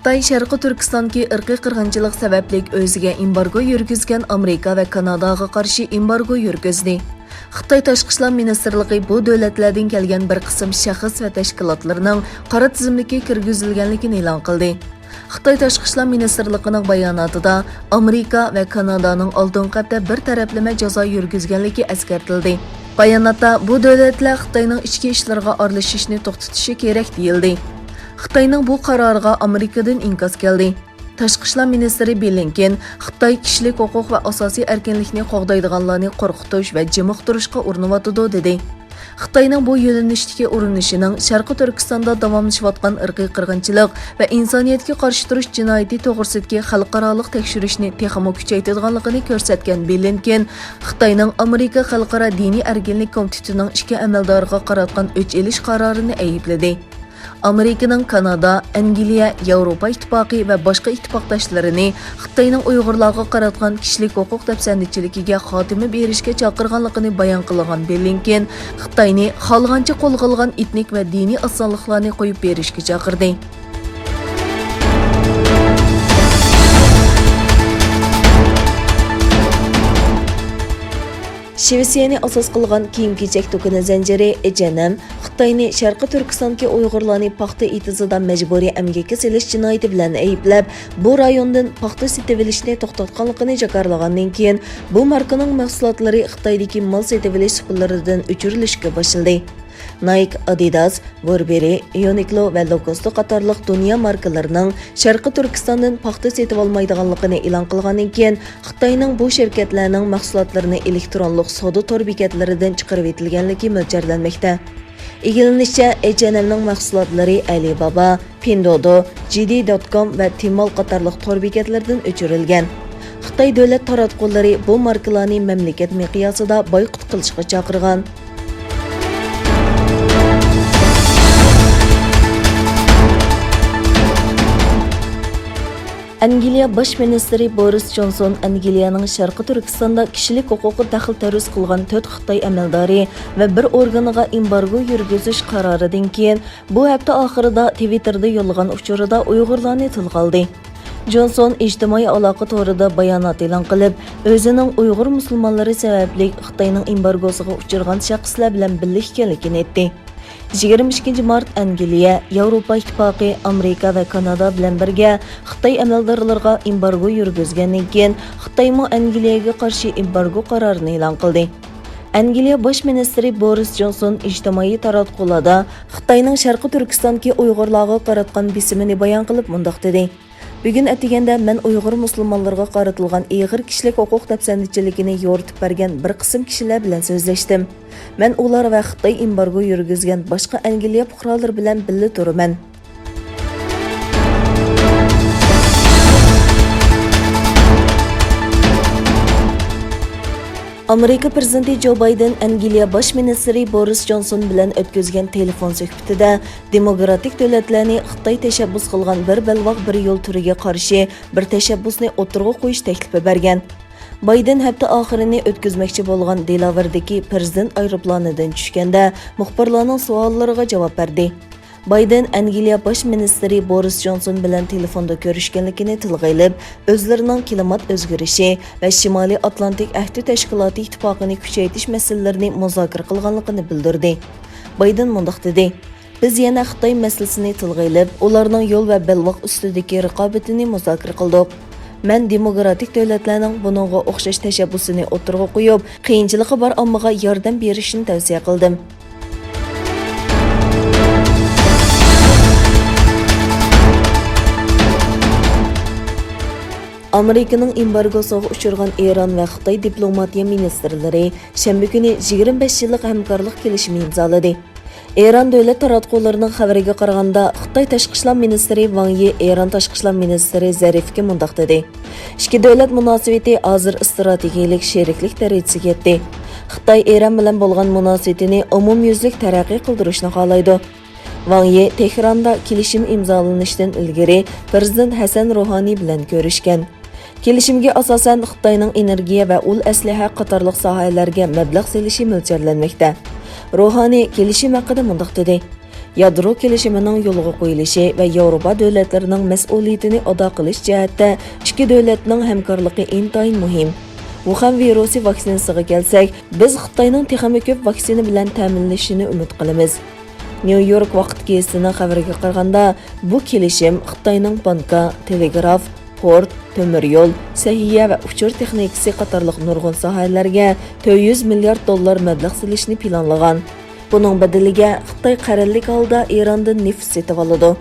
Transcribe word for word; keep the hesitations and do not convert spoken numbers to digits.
خىتاي شەرقىي تۈركىستاندىكى ئىرقىي قىرغىنچىلىق سەۋەبلىك ئۆزىگە ئېمبارگو يۈرگۈزگەن ئامېرىكا ۋە كاناداغا قارشى ئېمبارگو يۈرگۈزدى. خىتاي تاشقى ئىشلار مىنىستىرلىقى بۇ دۆلەتلەردىن كەلگەن بىر قىسىم شەخس ۋە تەشكىلاتلىرىنىڭ قارا تىزىملىككە كىرگۈزۈلگەنلىكىنى ئېلان قىلدى. خىتاي تاشقى ئىشلار مىنىستىرلىقىنىڭ باياناتىدا ئامېرىكا ۋە كانادانىڭ ئالدىنقى ھەپتە بىر تەرەپلىمە جازا يۈرگۈزگەنلىكى ئەسكەرتىلدى. باياناتتا بۇ دۆلەتلەر خىتاينىڭ ئىچكى ئىشلىرىغا ئارىلىشىشنى توختىتىشى كېرەك دېيىلدى. خىتاينىڭ بۇ قارارىغا ئامېرىكىدىن ئىنكاس كەلدى. تاشقى ئىشلار مىنىستىرى بلىنكېن خىتاي كىشىلىك ھوقۇق ۋە ئاساسىي ئەركىنلىكنى قوغدايدىغانلارنى قورقۇتۇش ۋە جىمىقتۇرۇشقا ئۇرۇنۇۋاتىدۇ، دېدى. خىتاينىڭ بۇ يۆنىلىشتىكى ئۇرۇنۇشىنىڭ شەرقىي تۈركىستاندا داۋاملىشىۋاتقان ئىرقىي قىرغىنچىلىق ۋە ئىنسانىيەتكە قارشى تۇرۇش جىنايىتى توغرىسىدىكى خەلقئارالىق تەكشۈرۈشنى تېخىمۇ كۈچەيتىدىغانلىقىنى كۆرسەتكەن بلىنكېن خىتاينىڭ ئامېرىكا خەلقئارا دىنىي ئەركىنلىك كومىتېتىنىڭ ئىككى ئەمەلدارىغا قاراتقان ئۆچ ئېلىش قارارىنى ئەيىبلىدى. ئامېرىكىنىڭ كانادا، ئەنگلىيە، ياۋروپا ئىتتىپاقى ۋە باشقا ئىتتىپاقداشلىرىنى خىتاينىڭ ئۇيغۇرلارغا قاراتقان كىشىلىك ھوقۇق دەپسەندىچىلىكىگە خاتىمە بېرىشكە چاقىرغانلىقىنى بايان قىلغان بلىنكېن، خىتاينى خالىغانچە قولغا ئالغان ئېتنىك ۋە دىنىي ئازسانلىقلارنى قويۇپ بېرىشكە چاقىردى. شىۋېتسىيەنى ئاساس قىلغان كىيىم-كېچەك دۇكىنى زەنجىرى ئېچ ئەن ئېم خىتاينى شەرقىي تۈركىستاندىكى ئۇيغۇرلارنى پاختا ئېتىزىدا مەجبۇرىي ئەمگەككە سېلىش جىنايىتى بىلەن ئەيىبلەپ، بۇ رايوندىن پاختا سېتىۋېلىشنى توختاتقانلىقىنى جاكارلىغاندىن كېيىن، بۇ ماركىنىڭ مەھسۇلاتلىرى خىتايدىكى مال سېتىۋېلىش سۇپىلىرىدىن ئۆچۈرۈلۈشكە باشلىدى. نايك، ئادىداس، بۇربېرى، يۇنىكلو ۋە لوكوستو قاتارلىق دۇنيا ماركىلىرىنىڭ شەرقىي تۈركىستاندىن پاختا سېتىۋالمايدىغانلىقىنى ئېلان قىلغاندىن كېيىن، خىتاينىڭ بۇ شىركەتلەرنىڭ مەھسۇلاتلىرىنى ئېلېكترونلۇق سودا تور بېكەتلىرىدىن چىقىرىۋېتىلگەنلىكى مۆلچەرلەنمەكتە. ئىگىلىنىشىچە، ئېچ ئەن ئېمنىڭ مەھسۇلاتلىرى ئەلىبابا، پىندودو، جىدى دوت كوم ۋە تىمال قاتارلىق تور بېكەتلىرىدىن ئۆچۈرۈلگەن. خىتاي دۆلەت تاراتقۇلىرى بۇ ماركىلارنى مەملىكەت مىقياسىدا بايقۇت قىلىشقا چاقىرغان. ئەنگلىيە باش مىنىستىرى بورىس جونسون ئەنگلىيەنىڭ شەرقىي تۈركىستاندا كىشىلىك ھوقۇققا دەخلى تەرۇز قىلغان تۆت خىتاي ئەمەلدارى ۋە بىر ئورگىنىغا ئېمبارگو يۈرگۈزۈش قارارىدىن كېيىن، بۇ ھەپتە ئاخىرىدا تىۋىتتېردا يوللىغان ئۇچۇرىدا ئۇيغۇرلارنى تىلغا ئالدى. جونسون ئىجتىمائىي ئالاقە تورىدا بايانات ئېلان قىلىپ، ئۆزىنىڭ ئۇيغۇر مۇسۇلمانلىرى سەۋەبلىك خىتاينىڭ ئېمبارگوسىغا ئۇچرىغان شەخسلەر بىلەن بىللە ئىكەنلىكىنى ئېيتتى. يىگىرمە ئىككىنچى مارت ئەنگلىيە، ياۋروپا ئىتتىپاقى، ئامېرىكا ۋە كانادا بىلەن بىرگە خىتاي ئەمەلدارلىرىغا ئېمبارگو يۈرگۈزگەندىن كېيىن، خىتايمۇ ئەنگلىيەگە قارشى ئېمبارگو قارارىنى ئېلان قىلدى. ئەنگلىيە باش مىنىستىرى بورىس جونسون ئىجتىمائىي تاراتقۇلاردا خىتاينىڭ شەرقىي تۈركىستاندىكى ئۇيغۇرلارغا قاراتقان بېسىمىنى بايان قىلىپ مۇنداق دېدى: بۈگۈن ئەتىگەندە مەن ئۇيغۇر مۇسۇلمانلىرىغا قارىتىلغان ئېغىر كىشىلىك ھوقۇق دەپسەندىچىلىكىنى يورۇتۇپ بەرگەن بىر قىسىم كىشىلەر بىلەن سۆزلەشتىم. مەن ئۇلار ۋە خىتاي ئېمبارگو يۈرگۈزگەن باشقا ئەنگلىيە پۇقرالىرى بىلەن بىللە تۇرىمەن. ئامېرىكا پىرېزىدېنتى جو بايدېن ئەنگلىيە باش مىنىستىرى بورىس جونسون بىلەن ئۆتكۈزگەن تېلېفون سۆھبىتىدە، دېموكراتىك دۆلەتلەرنى خىتاي تەشەببۇس قىلغان بىر بەلباغ بىر يول تۈرىگە قارشى بىر تەشەببۇسنى ئوتتۇرىغا قويۇش تەكلىپى بەرگەن. بايدېن ھەپتە ئاخىرىنى ئۆتكۈزمەكچى بولغان دېلاۋېردىكى پىرېزىدېنت ئايروپىلانىدىن چۈشكەندە، مۇخبىرلارنىڭ سوئاللىرىغا جاۋاب بەردى. بايدېن ئەنگلىيە باش مىنىستىرى بورىس جونسون بىلەن تېلېفوندا كۆرۈشكەنلىكىنى تىلغا ئېلىپ، ئۆزلىرىنىڭ كىلىمات ئۆزگىرىشى ۋە شىمالىي ئاتلانتىك ئەھدى تەشكىلاتى ئىتتىپاقىنى كۈچەيتىش مەسىلىلىرىنى مۇزاكىرە قىلغانلىقىنى بىلدۈردى. بايدېن مۇنداق دېدى: بىز يەنە خىتاي مەسىلىسىنى تىلغا ئېلىپ، ئۇلارنىڭ يول ۋە بەلباغ ئۈستىدىكى رىقابىتىنى مۇزاكىرە قىلدۇق. مەن دېموكراتىك دۆلەتلەرنىڭ بۇنىڭغا ئوخشاش تەشەببۇسىنى ئوتتۇرىغا قويۇپ، قىيىنچىلىقى بار ئاممىغا ياردەم بېرىشىنى تەۋسىيە قىلدىم. ئامېرىكىنىڭ ئېمبارگوسىغا ئۇچرىغان ئىران ۋە خىتاي دىپلوماتىيە مىنىستىرلىرى شەنبە كۈنى يىگىرمە بەش يىللىق ھەمكارلىق كېلىشىمى ئىمزالىدى. ئىران دۆلەت تاراتقۇلىرىنىڭ خەۋىرىگە قارىغاندا، خىتاي تاشقى ئىشلار مىنىستىرى ۋاڭ يى ئىران تاشقى ئىشلار مىنىستىرى زەرىفكە مۇنداق دېدى: ئىككى دۆلەت مۇناسىۋىتى ھازىر ئىستراتېگىيەلىك شېرىكلىك دەرىجىسىگە يەتتى. خىتاي ئىران بىلەن بولغان مۇناسىۋىتىنى ئومۇميۈزلۈك تەرەققىي قىلدۇرۇشنى خالايدۇ. ۋاڭ يى تېھراندا كېلىشىم ئىمزالىنىشتىن ئىلگىرى پىرېزىدېنت ھەسەن روھانىي بىلەن كۆرۈشكەن. كېلىشىمگە ئاساسەن، خىتاينىڭ ئېنېرگىيە ۋە ئۇل ئەسلىھە قاتارلىق ساھەلەرگە مەبلەغ سېلىشى مۆلچەرلەنمەكتە. روھانى كېلىشىم ھەققىدە مۇنداق دېدى: يادرو كېلىشىمىنىڭ يولغا قويۇلۇشى ۋە ياۋروپا دۆلەتلىرىنىڭ مەسئۇلىيىتىنى ئادا قىلىش جەھەتتە ئىككى دۆلەتنىڭ ھەمكارلىقى ئىنتايىن مۇھىم. ۋۇخەن ۋىرۇسى ۋاكسىنىسىغا كەلسەك، بىز خىتاينىڭ تېخىمۇ كۆپ ۋاكسىنا بىلەن تەمىنلىشىنى ئۈمىد قىلىمىز. نيۇ يورك ۋاقىت گېزىتىنىڭ خەۋىرىگە قارىغاندا، بۇ كېلىشىم خىتاينىڭ بانكا، تېلېگراف، پورت، تۆمۈر يول، سەھىيە ۋە ئۇچۇر تېخنىكىسى قاتارلىق نۇرغۇن ساھەلەرگە تۆت يۈز مىليارد دوللار مەبلەغ سېلىشنى پىلانلىغان. بۇنىڭ بەدىلىگە خىتاي قەرەللىك ھالدا ئىراندىن نېفىت سېتىۋالىدۇ.